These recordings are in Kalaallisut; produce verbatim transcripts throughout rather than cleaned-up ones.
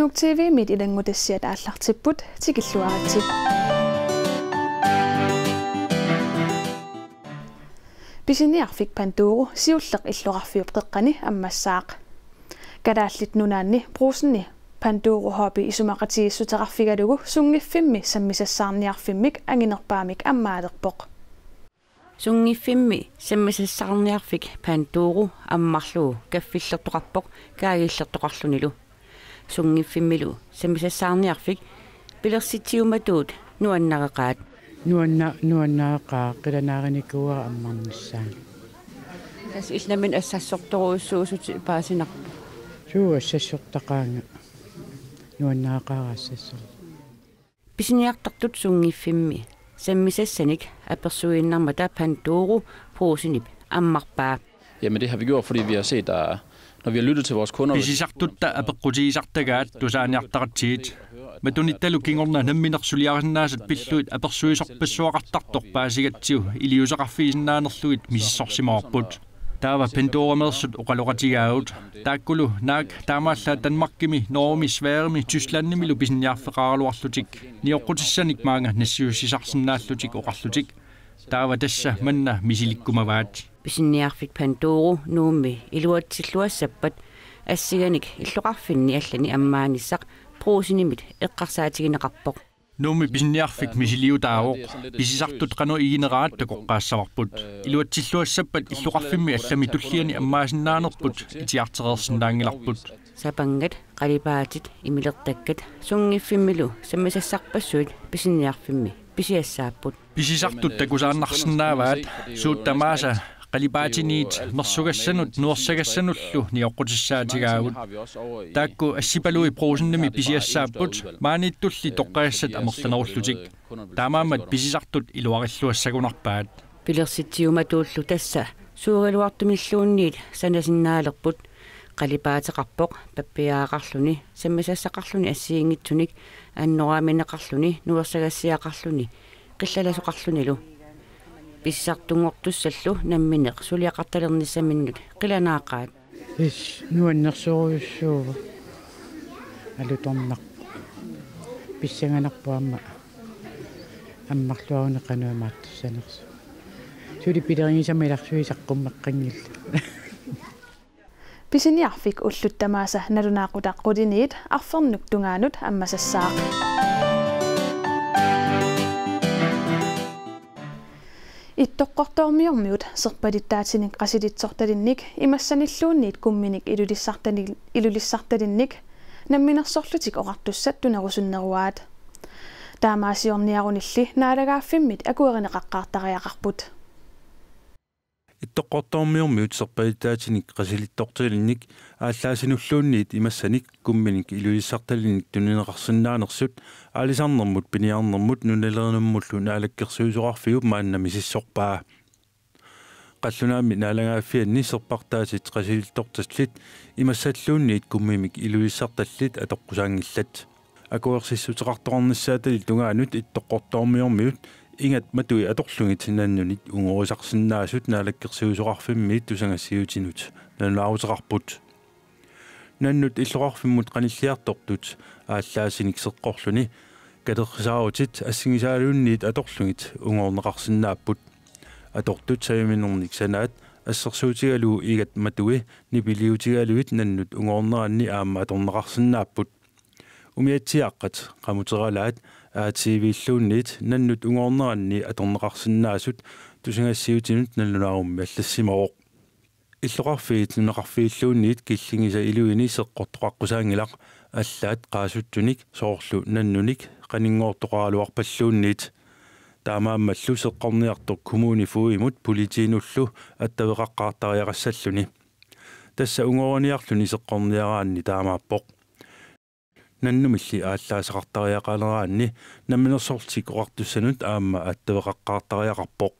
Nuuk T V-mit ilanngutassiat aallartipput, tikilluaritsi. Pisiniarfik Panduro siulleq illoqarfiup qeqqani ammassaaq. Kalaallit Nunaanni Brugseni Panduro Hobby isumaqatigiissuteqarfigalugu sunngiffimmi sammisassaarniarfimmik anginerpaamik ammaalerpoq. Sunngiffimmi sammisassaarniarfik Panduro ammarlugu kaffillertoqarpoq kaagillertoqarlunilu. Sunngiffimmilu sammisassaarniarfik pilersitsiumatuut nuannareqaat. Nuanna-, nuannareqaaq, qilanaarinikuuara ammarnissaa. Tassa illit nammineq assassortorujussuusutit paasinarpoq? Suu, assassortaqaanga. Nuannareqaara assassortoq. Pisiniartartut sunngiffimmi sammisassanik apersuiinnarmata Panduro Brugsenip ammarpaa. Jamen, det har vi gjort, fordi vi har set, der er, når vi har lyttet til vores kunder. Pisisartutta apeqqutigisartagaat tusaaniartaratsigit. Matunittalu kingorna nammineq suliarisinnaasat pillugit apersuisorpassuaqartartoq paasigatsigu iliuuseqarfigisinnaanerlugit misissorsimavarput. Taava Pandorameersut oqaloqatigaagut. Taakkulu naak taamaallaat Danmarkimi, Norgemi, Sverigemi, Tysklandimilu pisiniarfeqaraluarlutik nioqqutissanik maanga nassiussisarsinnaallutik oqarlutik. Taava tassa manna misilikkumavaat. Pisiniarfik Panduro Nuummi iluatsilluassappat assiganik illoqarfinni allani ammaanissaq Brugsenimit eqqarsaatigineqarpoq. Nuummi pisiniarfik misiliutaavoq. Pisisartut qanoq igineraat takoqqaassavarput. Iluatsilluassappat illoqarfimmi allami tulliani ammaasinnaanerput itigartereersinnaanngilarput. Sapangat, qalipaatit, imilertakkat sunngiffimmilu sammisassarpassuit pisiniarfimmi pisiassaapput. Pisisartut takusaannarsinnaavaat, suut tamaasa qalipaatiniit mersugassanut nuersagassanullu nioqqutissaatigaavut. Taakku assipalui Brugsenimi pisiassaapput, maaniittulli toqqagassat amerlanerullutik. Taamaammat pisisartut iluarilluassagunarpaat. Pilersitsiumatuullu tassa suuriluartumilluunniit sanasinnaalerput. Qalipaateqarpoq, pappiaraqarluni, sammisassaqarluni assigiinngitsunik, annoraamineqarluni, nuersagassiaqarluni, qillalasoqarlunilu. Pisisartunngortussallu nammineq suliaqartalernissaminnut qilanaaqaat. Is nuannersorujussuuvoq. Alutornarpoq. Pissanganarpoq aamma ammarluaruni qanoq imaattussanersoq. Suli pilerigisama ilarsuisa qummeqqanngillat. Pisiniarfik ullut tamaasa nalunaaqutaq quliniit arfernut tungaanut ammasassaaq. Ittoqqortoormiormiut serpalittaatinik qasilitsortalinnik imassanilluunniit kumminik ilulissartali-, ilulissartalinnik Namminersorlutik Oqartussat tunerusunneruaat. Taamaasiorniarunilli naalagaaffimmit akuerineqaqqaartariaqarput. Ittoqqortoormiormiut serpalittaatinik qasilittortalinnik aallaasinulluunniit imassanik kumminik ilulissartalinnik tunineqarsinnaanersut aalisarnermut, piniarnermut nunalerinermullu naalakkersuisoqarfiup maanna misissorpaa. Qallunaami naalagaaffianni serpartaatit qasilittortallit imassalluunniit kummimik ilulissartallit atoqqusaanngillat. Akuersissuteqartoqarnissaatali tungaanut Ittoqqortoormiormiut ingat matui atorlugit nannunit ungorisarsinnaasut naalakkersuisoqarfimmiit tusagassiutinut nalunaaruteqarput. Nannut illoqarfimmut qanilliartortut aallaasinik seqqorluni katerrisaarutit assigisaaluunniit atorlugit ungoorneqarsinnaapput. Atortut saviminernik sanaat assersuutigalugu igat matui nipiliutigalugit nannut ungoorneranni aamma atorneqarsinnaapput. Umiatsiaaqqat qamuteralaat A T V-lluunniit nannut ungoorneranni atorneqarsinnaasut tusagassiutinut nalunaarummi allassimavoq. Illoqarfiit nunaqarfiilluunniit killingisat iluini seqqortoqaqqusaanngilaq, allaat qaasuttunik soorlu nannunik qaninngortoqaraluarpalluunniit. Taamaammallu seqqorniartoq kommunefogedimut politiinullu attaveqaqqaartariaqassalluni. Tassa ungooriniarluni seqqorniaraanni taamaappoq. Nannumilli aallaasaqartariaqaleraanni Namminersorlutik Oqartussanut aamma attaveqaqqaartariaqarpoq.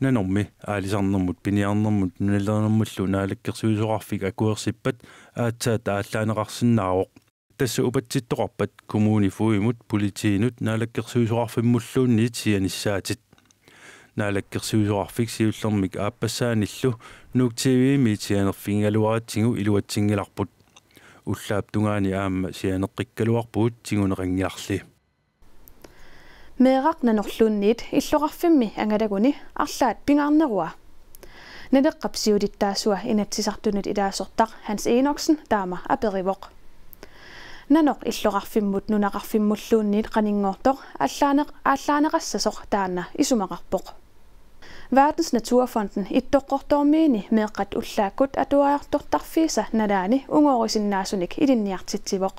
Nanormi aalisarnermut, piniarnermut nunalerinermullu naalakkersuisoqarfik akuersippat aatsaat aallaaneqarsinnaavoq. Tassa upatsittoqarpat kommunefogedimut politiinut naalakkersuisoqarfimmulluunniit sianissaatit. Naalakkersuisoqarfik siullermik aappassaanillu Nuuk T V-miit sianerfigigaluaratsigu iluatsinngilarput. Ullaap tungaani aamma sianeqqikkaluarpugut tiguneqanngiarli. Meeraq nanorluunniit illoqarfimmi angalaguni arlaat pingaarnerua. Naleqqap siulittaasua Inatsisartunut ilaasortaq Hans Enoksen taama aperivoq. Nanoq illoqarfimmut nunaqarfimmulluunniit qaningortoq allaaneq-, aallaaneqassasoq taanna isumaqarpoq. Verdens Naturfonden Ittoqqortoormiini meeqqat ullaakkut atuariartortarfiisa nalaani ungoorisinnaasunik ilinniartitsivoq.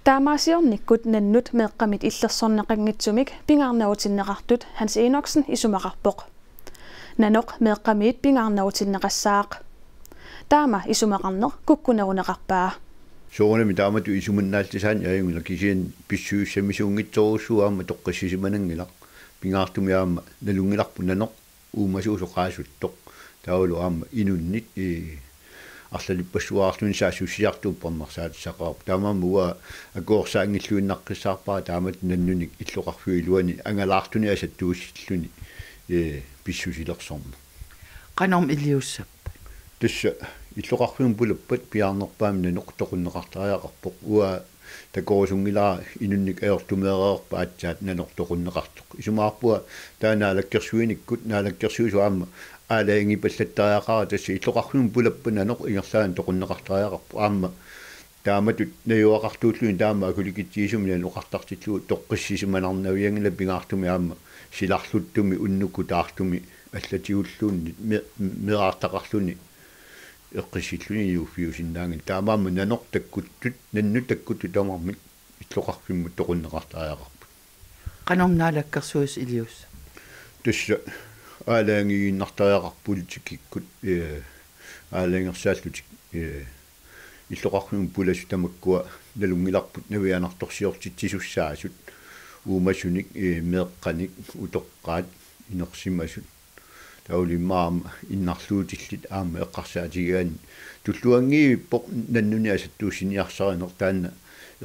Taamaasiornikkut nannut meeqqamit illersorneqanngitsumik pingaarnerutinneqartut Hans Enoksen isumaqarpoq. Nanoq meeqqamiit pingaarnerutinneqassaaq. Taama isumaqarneq kukkuneruneqarpaa. Soorunami taamatut isumannaallisaaneq ajunngilaq, kisianni pissusissamisuunngitsorujussuuvoq aamma toqqissisimananngilaq. Pingaartumik aamma nalunngilarput nanoq uumasuusoq qaasuttoq. Taavalu aamma inunnit, ee, arlalippassuarluni saassussiartuupput, uppernarsaatisaqaaq. Taamaammat uanga akuersaanngilluinnaqqissaarpara taamatut nannunik illoqarfiup iluani angalaartunik asattuussilluni, ee, pissusilersorneq. Qanormi iliussappat? Tassa illoqarfimmut pulappat piaarnerpaamik nanoq toqunneqartariaqarpoq. Uanga takorusunngilara inunnik ajortumeereerpat aatsaat nanoq toqunneqartoq. Isumaqarpunga taava naalakkersuinikkut, naalakkersuisoq aamma aalajangiipallattariaqarpara, tassa illoqarfimmut pulappat nanoq ingerlaannaq toqunneqartariaqarpoq. Aamma taamatut najugaqartuulluni taama akulikitsigisumik nanoqartartillugu toqqissisimanarnavianngilaq, pingaartumik aamma silarluttumi unnukkut taartumi allatigulluunniit me-, meeraartaqarluni eqqissilluni niuffiusinnaanngilaq. Taamaammat nanoq takkuttut, nannut takkuttut tamarmik illoqarfimmut toqunneqartariaqarput. Qanormi naalakkersuisut iliussat? Tassa aalajangiinnartariaqarput politikikkut, ee, aalajangersaallutik, ee, illoqarfimmut pulasut tamakkua nalunngilarput navianartorsiortitsisussaasut, uumasunik, ee, meeqqanik, utoqqaat, inersimasut. Taavalu immaqa aamma innarluutillit aamma eqqarsaatigigaanni tulluanngivippoq nannuni asattuussiniarsarineq, taanna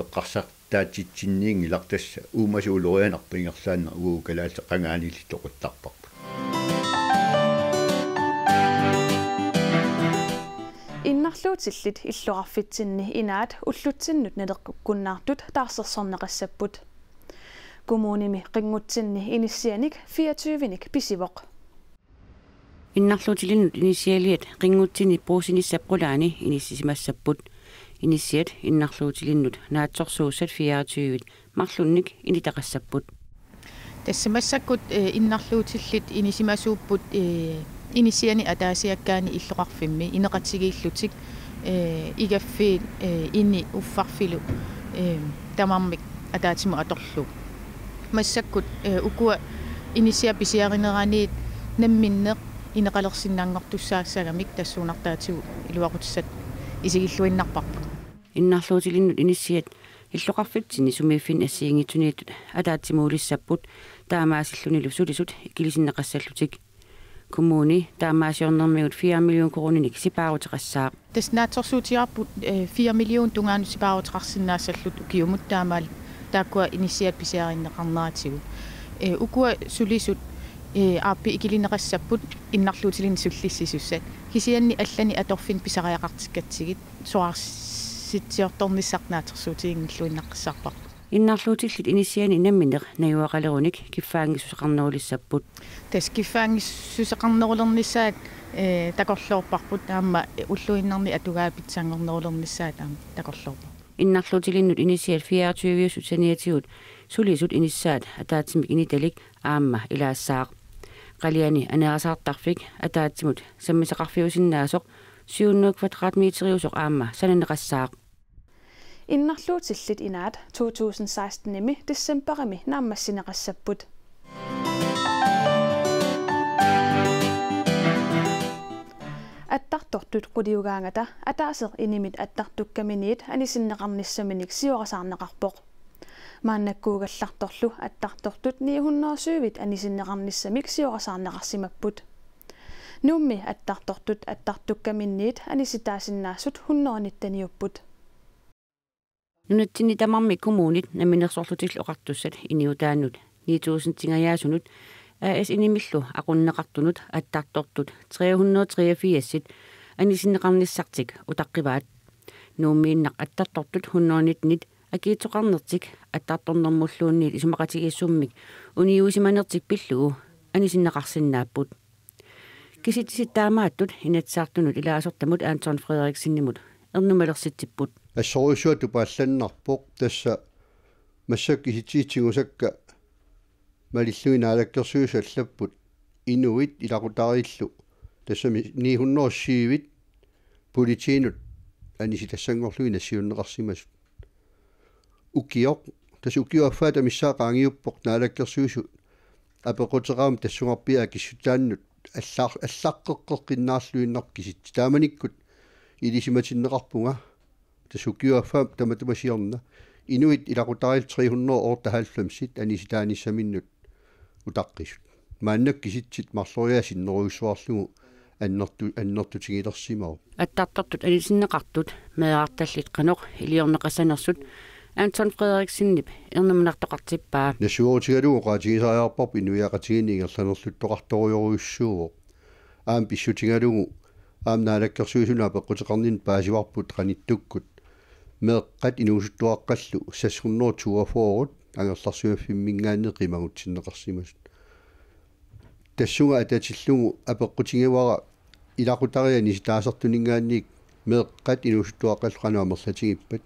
eqqarsartaatsitsinniinngilaq, tassa uumasut ulorianarput ingerlaannaq uagut kalaallit qangaaniillit toquttarparput. Innarluutillit illoqarfitsinni inaat ullutsinnut naleqqukkunnaartut taarsersorneqassapput. Kommunimi qinngutsinni inissianik fireogtyvenik pisivoq. Innarluutilinnut inissialiat qinngutsinni puusinissap qulaani inissisimassapput. Inissiat innarluutilinnut naatsorsuussat fireogtyvet marlunnik initaqassapput. Tassa massakkut, eh, innarluutillit inisimasuupput, eh, inissianik ataasiakkaani illoqarfimmi ineqatigiillutik, eh, igaffiit, eh, ini uffarfilu, eh, tamarmik ataatsimut atorlugu. Massakkut, eh, ukua inissiat pisiarineraniit namminneq ineqalersinnaanngortussaassagamik tassuunartaatigut iluaqutissat isigilluinnarparput. Innarluutilinnut inissiat illoqarfitsinni sumiiffinni assigiinngitsuniittut ataatsimuulissapput, taamaasillunilu sulisut ikilisinneqassallutik. Kommuni taamaasiornermigut fire million koruuninik sipaaruteqassaaq. Tassa naatsorsuutigaarput, eh, fire million tungaanut sipaaruteqarsinnaassallutik ukiumut taamaallaat taakkua inissiat pisiarineqarneratigut. Eh, ukua sulisut, eh, aappi ikilinneqassapput innarluutilinnut sullissisussat. Kisianni allanik atorfinnut pisariaqartikkatsigit soraarsitsiortornissaq naatsorsuutiginngilluinnaqqissaarparput. Innarluutillit inissianik namminneq najugaqalerunik kiffaanngissuseqarnerulissapput. Tassa kiffaanngissuseqarnerulernissaat, eh, takorloorparput, aamma ulluinnarni atugaat pitsanngornerulernissaat aamma takorloorparput. Innarluutilinnut inissiat fireogtyveusut saniatigut sulisut inissaat ataatsimik initalik aamma ilaassaaq. Qaliani aneerasaartarfik ataatsimut sammisaqarfiusinnaasoq syv hundrede kvadratmeteriusoq aamma sananeqassaaq. Innarluutillit inaat to tusind seksten-imi decembarimi naammassineqassapput. Attartortut quliugaangata ataaseq inimit attartukkaminiit anisinneqarnissaminik siorasaarneqarpoq. Maannakkuugallartorlu attartortut ni hundrede syvit anisinneqarnissamik siorasaarneqarsimapput. Nuummi attartortut attartukkaminiit anisitaasinnaasut hundrede nitteniupput. Nunatsinni tamarmi kommunit Namminersorlutillu Oqartussat iniutaannut ni tusindingajaasunut A/S-inimillu aqunneqartunut attartortut tre hundrede treogfirsit anisinneqarnissartik utaqqivaat. Nuummiinnaq attartortut hundrede nitten-it akiitsoqarnertik attartornermulluunniit isumaqatigiissummik uniuisimanertik pillugu anisinneqarsinnaapput. Kisitsisit taamaattut Inatsisartunut ilaasortamut Anton Frederiksenimut ernumalersitsipput. Assorujussuaq tupaallannarpoq, tassa massakkut kisitsisit tigusakka malillugit naalakkersuisut allapput inuit ilaqutariillu, tassami ni hundrede syv-it politiinut anisit tassanngorlugit nassiunneqarsimasut. Ukioq, tassa ukiup affaata missaa qaangiuppoq naalakkersuisut apeqquteqarami tassungarpiaq akissutaannut allar-, allaqqeqqeqqinnaarluinnarpoq kisitsit. Taamanikkut ilisimatinneqarpunga, tassa ukiup affaa tamatuma siorna, inuit ilaqutariit tre hundrede og otteoghalvfems-it anisitaanissaminnut utaqqisut. Maannakkut kisitsit marloriaat sinnerujussuarlugu annertu-, annertutigilersimavoq. Attartortut anisinneqartut meerartallit qanoq iliorneqassanersut Anton Frederiksenip ernumanartoqartippaa. Nassuerutigalugu oqaatigisariaqarparput inuiaqatigiinni ingerlanerluttoqartorujorujussuuvoq. Aamma pissutigalugu aamma naalakkersuisunut apeqquteqarninni paasivarput qanittukkut meeqqat inuusuttuaqqallu seks hundrede toogfyrre angerlarsimaffimminngaanniit qimagutsinneqarsimasut. Tassunga atatillugu apeqqutigivara ilaqutariit anisitaasartuninngaanniit meeqqat inuusuttuaqqallu qanoq amerlatigippat.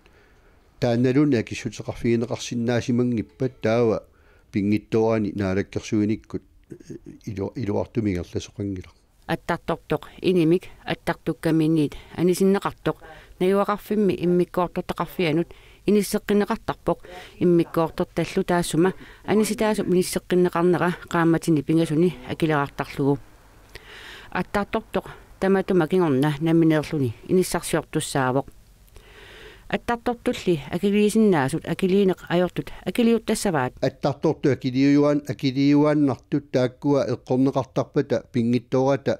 Taannaluunniit akissuteqarfigineqarsinnaasimanngippat taava pinngitsoorani naalakkersuinikkut ilu-, iluartumik ingerlasoqanngilaq. Attartortoq inimik attartukkaminiit anisinneqartoq najugaqarfimmi immikkoortortaqarfianut inisseqqinneqartarpoq, immikkoortortallu taassuma anisitaasup inisseqqinneqarnera qaammatini pingasuni akileraartarlugu. Attartortoq tamatuma kingorna nammineerluni inissarsiortussaavoq. Attartortulli akiliisinnaasut akiliineq ajortut akiliuttassavaat. Attartortut akiliujuaan-, akiliujuaannartut taakkua eqqorneqartarpata pinngitsoorata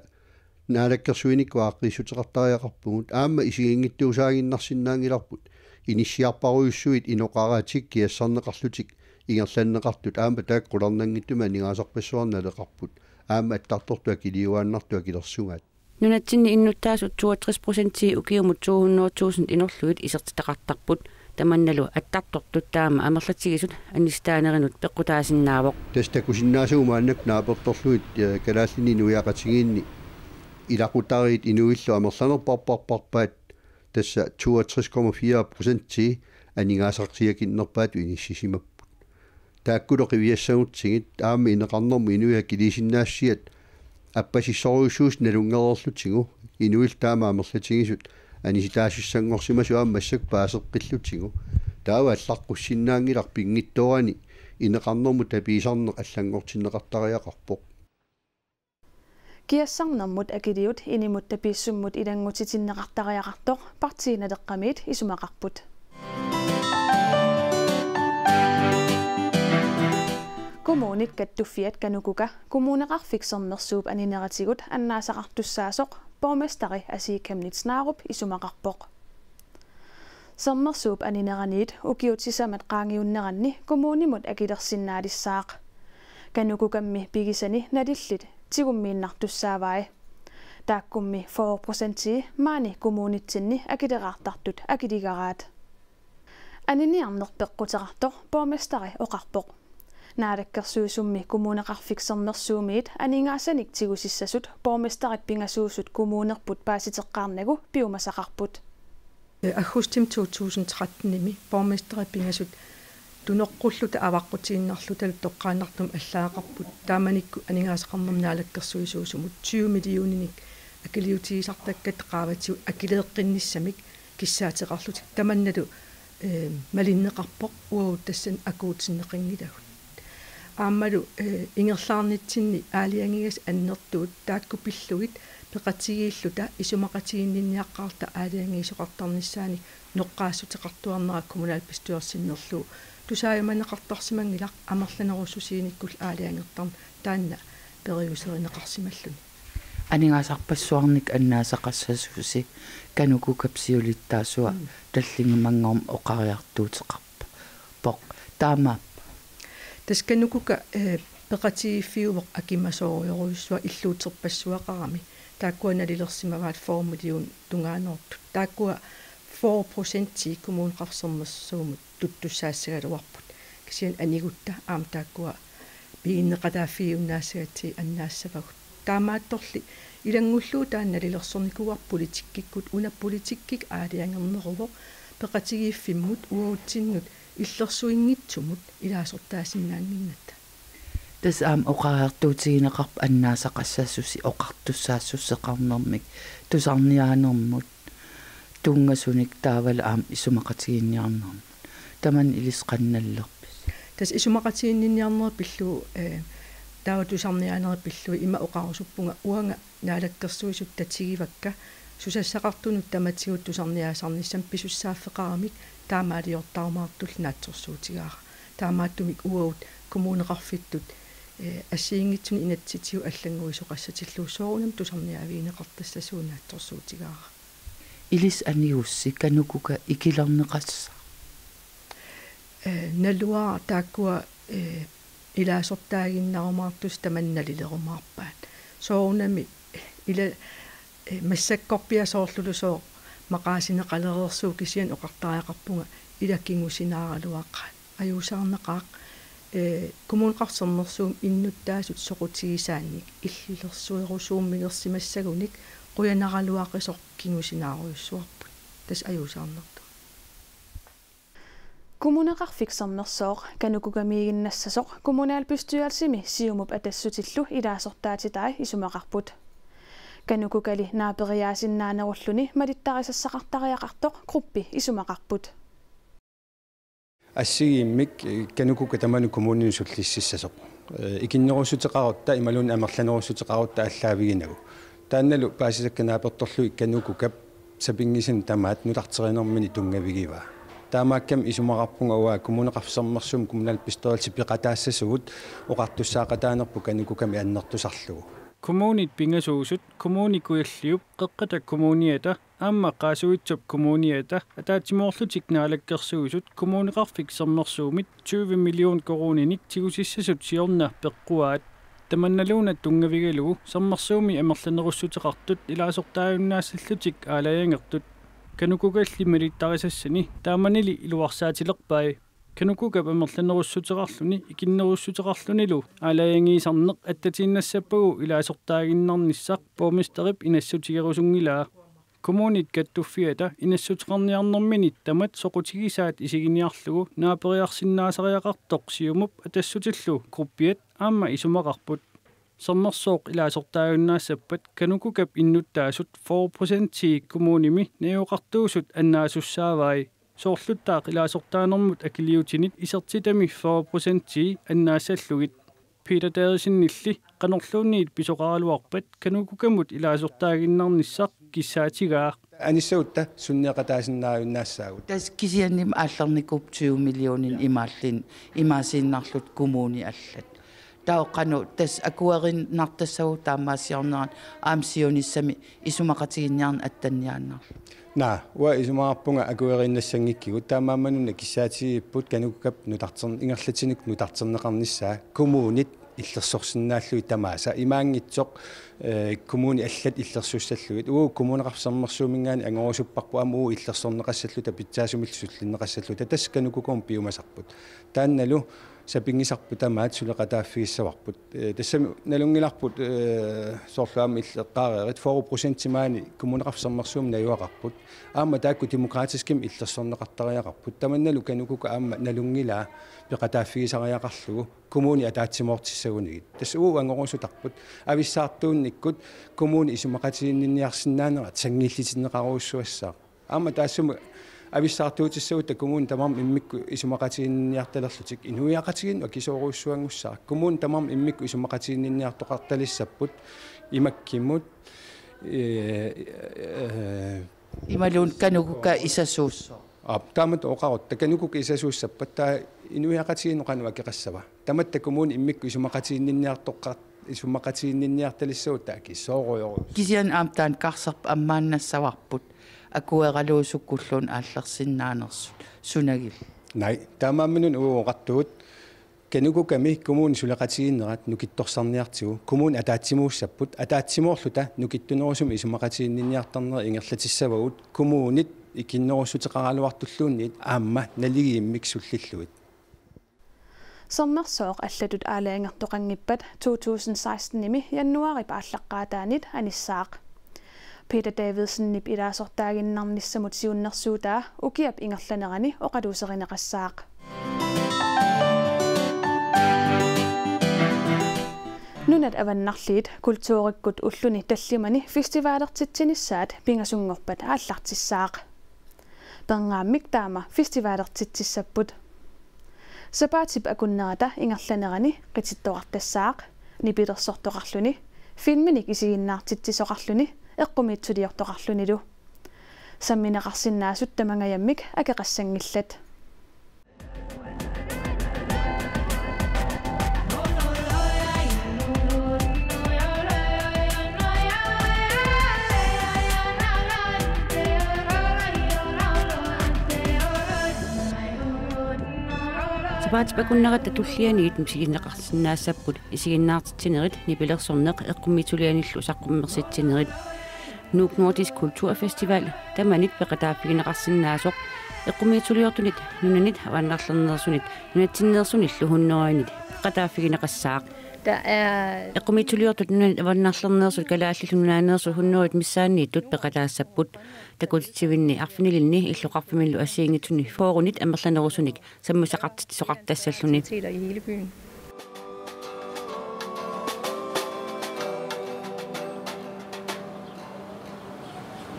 naalakkersuinikkut aaqqiissuteqartariaqarpugut, aamma isiginngitsuusaaginnarsinnaanngilarput inissiarparujussuit inoqaratik kiassarneqarlutik ingerlanneqartut aamma taakku qularnanngitsumik aningaasarpassuarnik naleqarput, aamma attartortut akiliujuaannartut akilersugaat. Nunatsinni innuttaasut toogtres procentii ukiumut to hundrede tusind inorlugit isertitaqartarput. Tamannalu attartortut taama amerlatigisut anisitaanerinut peqqutaasinnaavoq. Tassa takusinnaasagut maannakkut naapertorlugit, eh, kalaallinit inuiaqatigiinni ilaqutariit inuillu amerlanerparparpaat, tassa toogtres komma fire procentii aningaasarsiakinnerpaatut inissisimapput. Taakkulu qiviassagutsigit aamma ineqarnermut inuit akiliisinnaassiat appasissorujussuusut nalunngereerlutigu, inuillu taama amerlatigisut anisitaasissanngorsimasut aamma massakkut paaseqqillutigu. Taava allaqqussinnaanngilaq, pinngitsoorani ineqarnermut tapiisarneq allanngortinneqartariaqarpoq. Kiassarnermut akiliut inimut tapiissummut ilanngutitinneqartariaqartoq Partii Naleqqamiit isumaqarput. Kommunit kattuffiat KANUKOKA Kommuneqarfik Sermersuup anineratigut annaasaqartussaasoq borgmesteri Asii Chemnitz Narup isumaqarpoq. Sermersuup anineraniit ukiut sisamat qaangiunneranni kommunimut akilersinnaalissaaq. KANUKOKA-mmi pigisani nalillit tigummiinnartussaavai. Taakkummi fyrre procentii maani kommunitsinni akileraartartut akiligaraat. Aniniarneq peqquteqartoq borgmesteri oqarpoq. Naalakkersuisummi Kommuneqarfik Sermersuumiit aningaasanik tigusissasut borgmesterip pingasuusut kommunerput paasiteqqaarnagu piumasaqarput. Aggustimi to tusind tretten-imi borgmesterip pingasut tunoqqulluta avaqqutiinnarluta toqqaannartumik allagaqarput. Taamanikkut aningaasaqarnermut naalakkersuisuusumut tyve millioninik akiliutigisartakkatta qaavatigut akileeqqinnissamik kissaateqarlutik. Tamannalu, eh, malinneqarpoq, uagut tassani akuutinneqanngilagut. Aammalu, eh, ingerlaarnitsinni aalajangigassat annertuut taakku pillugit peqatigiilluta isumaqatiginninniaqqaarluta aalajangiisoqartarnissaanik noqqaassuteqartuarnera kommunalbestyrelsinnerlugu tusaajumaneqartarsimanngilaq, amerlanerussusiinikkullu aalajangertarneq taanna periuserineqarsimalluni. Aningaasarpassuarnik annaasaqassasusi KANUKOKA-p siulittaasua, mm, tallimanngormat oqariartuuteqarpoq. Taamaappoq. Tassa KANUKOKA, eh, peqatigiiffiuvoq akimasoorujorujussuaq illuuterpassuaqarami. Taakkua nalilersimavaat fyrre millionit tungaanoortut. Taakkua fyrre procentii Kommuneqarfik Sermersuumut tuttussaassagaluarput. Kisianni anigutta aamma taakkua piginneqataaffigiunnaassagatsigit annaassavagut. Taamaattorli ilanngullugu taanna nalilersornikuuara politikkikkut, una politikkikkut aalajangerneruvoq peqatigiiffimmut uagutsinnut illersuinngitsumut ilaasortaasinnaannginnatta. Tassa aamma oqariartuutigineqarpoq annaasaqassasusi oqartussaassuseqarnermik tusarniaanermut tunngasunik taavalu aamma isumaqatigiinniarnermut. Tamanna ilissi qanoq nalilerpisi? Tassa isumaqatigiinniarnerit pillugu, eh, taava tusarniaanerit pillugit ima oqarusuppunga uanga Naalakkersuisut tatigivakka susassaqartunut tamatigut tusarniaasarnissamut pisussaaffeqaramik taamaaliortarumaartullu naatsorsuutigaara. Taamaattumik uagut kommuneqarfittut, eh, assigiinngitsunik inatsisitigut allannguisoqassatillugu soorunami tusarniaavigineqartassasugut naatsorsuutigaara. Ilissi anigussi KANUKOKA ikilerneqassaaq? Eh, naluara taakkua, eh, ilaasortaaginnarumaartussat tamanna nalilerumaarpaat. Soorunami ila, eh, massakkorpiaq soorlulusooq maqaasineqalereersugut kisianni oqartariaqarpunga ila kingusinaaraluaqaat. Ajuusaarnaqaaq, eh, Kommuneqarfik Sermersuumi innuttaasut soqutigisaannik illersuerusuummilersimassagunik qujanaraluaqisoq kingusinaarujussuarput. Tassa ajuusaarnartoq. Kommuneqarfik Sermersooq KANUKOKA-miiginnassasoq kommunalbestyrelsimi Siumup Atassutillu ilaasortaatitai isumaqarput. KANUKOKA-li naaperiaasinnaanerulluni malittarisassaqartariaqartoq gruppi isumaqarput. Assigiimmik, eh, KANUKOKA tamanut kommuninut sullississasoq. Eh, ikinnerussuteqarutta imaluunniit amerlanerussuteqarutta aallaaviginagu. Taannalu paasisakka naapertorlugit KANUKOKA-p sapinngisanut tamaat nutarterinermini tunngavigivaa. Taamaakkami isumaqarpunga uanga Kommuneqarfik Sermersuumi kommunalbestyrelsi peqataassasugut oqartussaaqataanerput KANUKOKA-mi annertusarlugu. Kommunit pingasuusut, Kommune Kujalliup, Qeqqata Kommuniata aamma Qaasuitsup Kommuniata ataatsimoorlutik Naalakkersuisut Kommuneqarfik Sermersuumit tyve million koruuninik tigusissasut siorna peqquaat. Tamannaluuna tunngavigalugu Sermersuumi amerlanerussuteqartut ilaasortaajunnaassallutik aalajangertut. KANUKOKA-lli malittarisassani taamanili iluarsaatilerpai. KANUKOKA-p amerlanerussuteqarluni ikinnerussuteqarlunilu aalajangiisarneq attatiinnassappagu ilaasortaaginnarnissaq borgmesterip inassutigerusunngilaa. Kommunit kattuffiata inassuteqarniarnermini tamat soqutigisaat isiginiarlugu naaperiarsinnaasariaqartoq Siumup Atassutillu gruppiat aamma isumaqarput. Sermersooq ilaasortaajunnaassappata KANUKOKA-p innuttaasut fyrre procentii kommunimi najugaqartuusut annaasussaavai. Soorluttaaq ilaasortaanermut akiliutinit isertitami fyrre procentii annaassallugit. Peter Davidsenilli qanorluunniit pisoqaraluarpat KANUKOKA-mut ilaasortaaginnarnissaq kissaatigaa. Anissagutta sunniuteqataasinnaajunnassaagut. Tassa kisiannimi aallernikuupput tyve millioninit imaallin-, imaasiinnarlutik kommunit allat. Taava qanoq tassa akuerinnartassagut taamaasiornerat aamma siunissami isumaqatiginninniarneq attanniaannarlugu. Naa, uanga isumaqarpunga akueriinnassanngikkigut, taamaammat una kissaatigigipput KANUKOKA-p nutartern-, ingerlatinut nutarterneqarnissaa kommunit illersorsinnaallugit tamaasa imaanngitsoq, eh, kommunit allat illersussallugit. Uagut Kommuneqarfik Sermersuuminngaanniit angorusupparput aamma uagut illersorneqassalluta pitsaasumillu sullinneqassalluta, tassa KANUKOKA-mut piumasarput. Taannalu sapinngisarput tamaat suleqataaffigissavarput. Eh, tassami nalunngilarput, eh, soorlu aamma illeqqaareerit fyrre procenti maani Kommuneqarfik Sermersuumi najugaqarput. Aamma taakku demokratiskimik illersorneqartariaqarput. Tamannalu KANUKOKA aamma nalunngilaa peqataaffigisariaqarlugu kommunit ataatsimoortissagunigit. Tassa uagut angorusutarput. Avissaartuunnikkut kommunit isumaqatiginninniarsinnaanerat sanngiillitinneqarujussuassaaq. Aamma taassuma avissaartuutissagutta kommunit tamarmik immikkut isumaqatiginninniartalerlutik inuiaqatigiinnut akisoorujussuanngussaaq. Kommunit tamarmik immikkut isumaqatiginninniartoqartalissapput imakkimut, eh, eh, imaluunniit KANUKOKA isasuussooq. Aap, taamatut oqarutta KANUKOKA isasuussappat taava inuiaqatigiinnut qanoq akeqassava? Tamatta kommunit immikkut isumaqatiginninniartoqar-, isumaqatiginniniartalissagutta akisoorujorujussuuvoq. Kisianni aamma taanna karserput ammaannassavarput akueraluusukkulluunniit aallersinnaanersut sunagillu. Naa, taamaammat una uagut oqartugut KANUKOKA-mi kommunit suleqatigiinnerat nukittorsarniartigu, kommunit ataatsimuussapput, ataatsimoorluta nukittunerusumik isumaqatiginninniartarnerit ingerlatissavagut, kommunit ikinnerussuteqaraluartulluunniit aamma naligiimmik sullillugit. Sermersooq allatut aalajangertoqanngippat to tusind seksten-imi januaarip aallaqqaataanit anissaaq. Peter Davidsenip ilaasortaaginnarnissamut siunnersuutaa ukiap ingerlanerani oqaluuserineqassaaq. Nunat Avannarliit kulturikkut ulluni tallimani festivalertitsinissaat pingasunngorpat aallartissaaq. Perngaammik taama festivalertitsissapput. Sapaatip akunnerata ingerlanerani qitittoqartassaaq, nipilersortoqarluni, filminik isiginnaartitsisoqarluni, eqqumiitsuliortoqarlunilu. Sammineqarsinnaasut tamangajammik akeqassanngillat. Sapaatip akunnerata tullianiit misigineqarsinnaassapput isiginnaartitsinerit, nipilersorneq, eqqumiitsulianillu saqqummersitsinerit. Nuuk Nordisk Kulturfestival tamanit peqataaffigineqarsinnaasoq eqqumiitsuliortunit nunanit avannarlerneersunit nunatsinneersunillu hunnorinit peqataaffigineqassaaq. Der er Eqqumiitsuliortut nunanit avannarlerneersut Kalaallit Nunaanneersut hunnorit missaanniittut peqataassapput. Takutitsivinni arfinilinni illoqarfimmilu assigiinngitsuni fyrrenit amerlanerusunik sammisaqartitsisoqartassalluni. Aktiviteter i hele byen.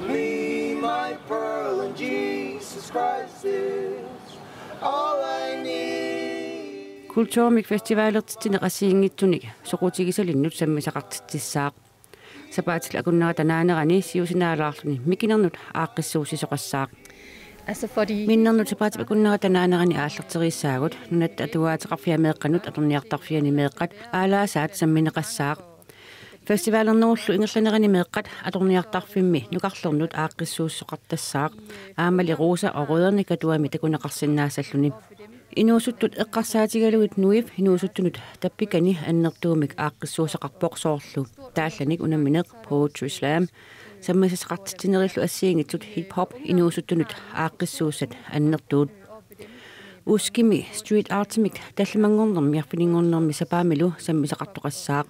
Me, my pearl, and Jesus Christ is all I need. Kulturimik festivalertitsineq assigiinngitsunik soqutigisalinnut sammisaqartitsissaaq. Sapaatip akunnerata naanerani siusinaalaarluni mikinernut aaqqissuussisoqassaaq. Altså, fordi Minnernut sapaatip akunnerata naanerani aallarteriissaagut, Nunatta Atuagaateqarfia meeqqanut Atorniartarfiani meeqqat aalaasaat sammineqassaaq. Festivalernerullu ingerlanerani meeqqat Atorniartarfimmi nukarlernut aaqqissuussisoqartassaaq, aammali Rosa og Rødderne Katuami takuneqarsinnaassalluni. Inuusuttut eqqarsaatigalugit Nuiv inuusuttunut tappikani annertuumik aaqqissuussaqarpoq, soorlu taallanik unammineq, poetry slam, sammisaqartitsinerillu assigiinngitsut, hip hop inuusuttunut aaqqissuussat annertuut. Uskimi street artimik tallimanngornermi arfininngornermi sapaamilu sammisaqartoqassaaq.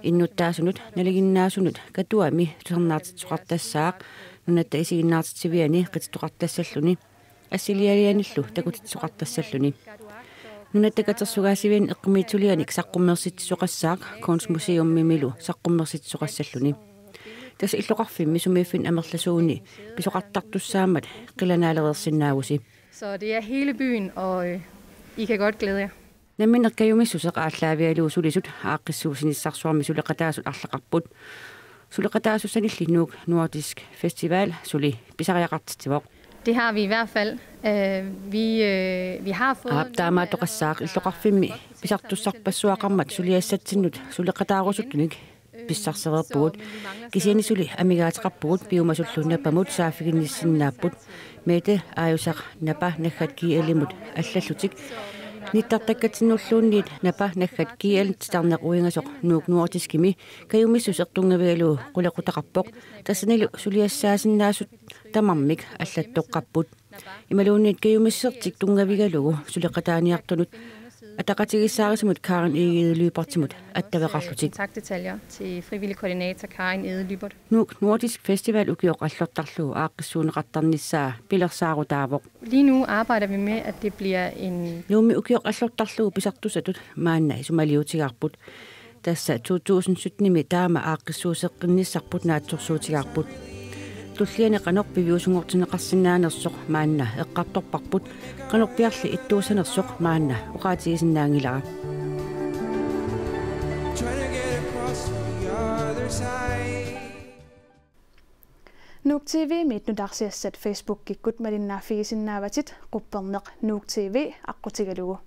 Innuttaasunut nalinginnaasunut Katuami tusarnaartitsisoqartassaaq, nunatta isiginnaartitsiviani qitittoqartassalluni, assilialianillu takutitsisoqartassalluni. Nunatta Katersugaasiviani eqqumiitsulianik saqqummersitsisoqassaaq, Kunstmuseumimilu saqqummersitsisoqassalluni. Tassa illoqarfimmi sumiiffinni amerlasuuni pisoqartartussaammat qilanaalereersinnaavusi. Så det er hele byen, og, øh, I kan godt glæde jer. Nammineq kajumissuseq aallaavigalugu sulisut aaqqissuussinissarsuarmi suleqataasut arlaqarput. Suleqataasussanilli Nuuk Nordisk Festival suli pisariaqartitsivoq. Det har vi i hvert fald. Øh, vi, øh, vi har fået Aap, taamaattoqassaaq, illoqarfimmi pisartussarpassuaqarmat suliassatsinnut suleqataarusuttunik pissarsereerpugut. Kisianni suli amigaateqarpugut, piumasullu Napamut saaffiginnissinnaapput. Mette, aajusaq Napa naggat G L-imut allallutik. Nittartakkatsinnulluunniit Napa naggat G L titarneq uingasoq Nuuk Nordiskimi kajumissuseq tunngavigalugu qulequtaqarpoq. Tassanilu suliassaasinnaasut tamarmik allattoqqapput. Imaluunniit kajumissertik tunngavigalugu suleqataaniartunut ataqatigiissaarisamut Karin Egede Lyberthimut attaveqarlutik. Kontaktdetaljer til frivillig koordinator Karin Egede Lybert. Nuuk Nordisk Festival ukioq allortarlugu aaqqissuunneqartarnissaa pilersaarutaavoq. Lige nu arbejder vi med, at det bliver en Nuummi ukioq allortarlugu pisartussatut maanna isumaliutigaarput. Tassa to tusind sytten-imi taama aaqqissuusseqqinnissarput naatsorsuutigaarput. Tulliani qanoq piviusunngortinneqarsinnaanersoq maanna eqqartorparput, qanorpiarli ittuussanersoq maanna oqaatigisinnaanngilara. Nuuk T V-miit nutaarsiassat Facebookikkut malinnaaffigisinnaavatit, qupperneq Nuuk T V aqqutigalugu.